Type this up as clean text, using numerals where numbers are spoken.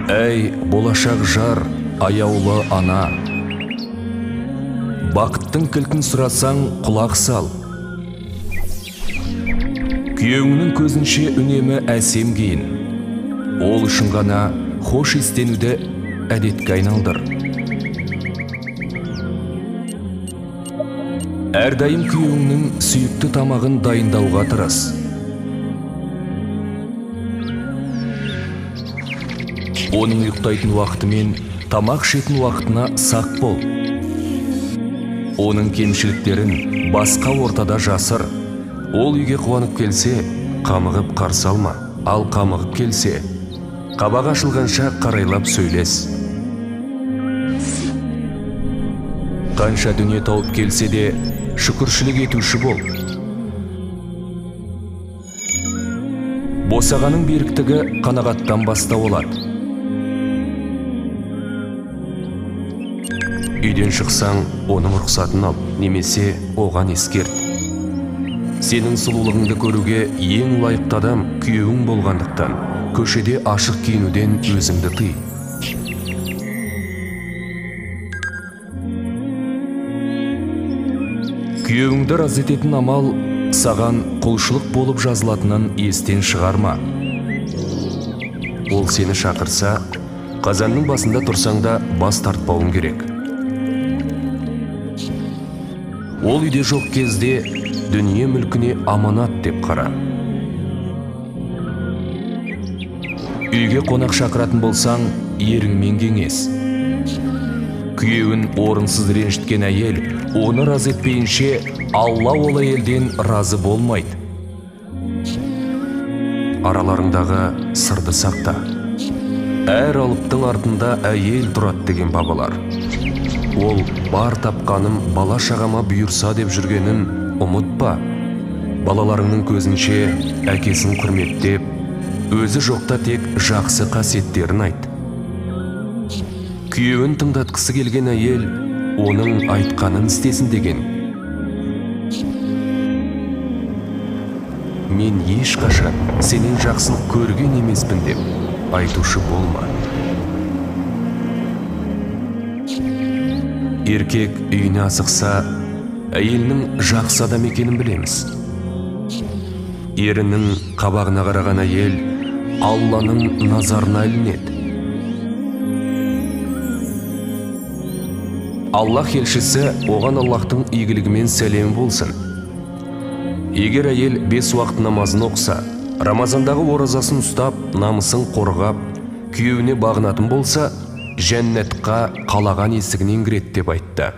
Әй, болашақ жар, аяулы ана! Бақыттың кілтін сұрасаң, құлақ сал. Күйеуіңнің көзінше үнемі әсем киін. Ол үшін ғана хош иістенуді әдетке айналдыр. Әрдайым күйеуіңнің сүйікті тамағын дайындауға тырыс. Оның ұйықтайтын уақыты мен тамақ ішетін уақытына сақ бол. Оның кемшіліктерін басқа ортада жасыр. Ол үйге қуанып келсе, қамығып қарсы алма, ал қамығып келсе, қабағы ашылғанша қарайлап сөйлес. Қанша дүние тауып келсе де, шүкіршілік етуші бол. Босағаның беріктігі қанағаттан бастау алады. Үйден шықсаң, оның рұқсатын ал, немесе оған ескерт. Сенің сұлулығыңды көруге ең лайықты адам күйеуің болғандықтан, көшеде ашық киінуден өзіңді тый. Күйеуіңді разы ететін амал саған құлшылық болып жазылатынын естен шығарма. Ол сені шақырса, қазанның басында тұрсаң да бас тартпауың керек. Ол үйде жоқ кезде дүние мүлкіне аманат деп қара. Үйге қонақ шақыратын болсаң, еріңмен кеңес. Күйеуін орынсыз ренжіткен әйел, оны разы етпейінше, Алла ол әйелден разы болмайды. Араларыңдағы сырды сақта. Әр алыптың артында әйел тұрады деген бабалар. Ол бар тапқаным бала шағама бұйырса деп жүргенін ұмытпа. Балаларыңның көзінше әкесін құрметтеп, өзі жоқта тек жақсы қасиеттерін айт. Күйеуін тыңдатқысы келген әйел оның айтқанын істесін деген. Мен ешқашан сенен жақсылық көрген емеспін деп айтушы болма. Еркек үйіне асықса, әйелінің жақсы адам екенін білеміз. Ерінің қабағына қараған әйел Алланың назарына ілінеді. Аллах елшісі оған Аллахтың игілігімен сәлем болсын. Егер әйел 5 уақыт намазын оқыса, Рамазандағы оразасын ұстап, намысын қорғап, күйеуіне бағынатын болса, жәннатқа қалаған есігінен кіреді деп айтты.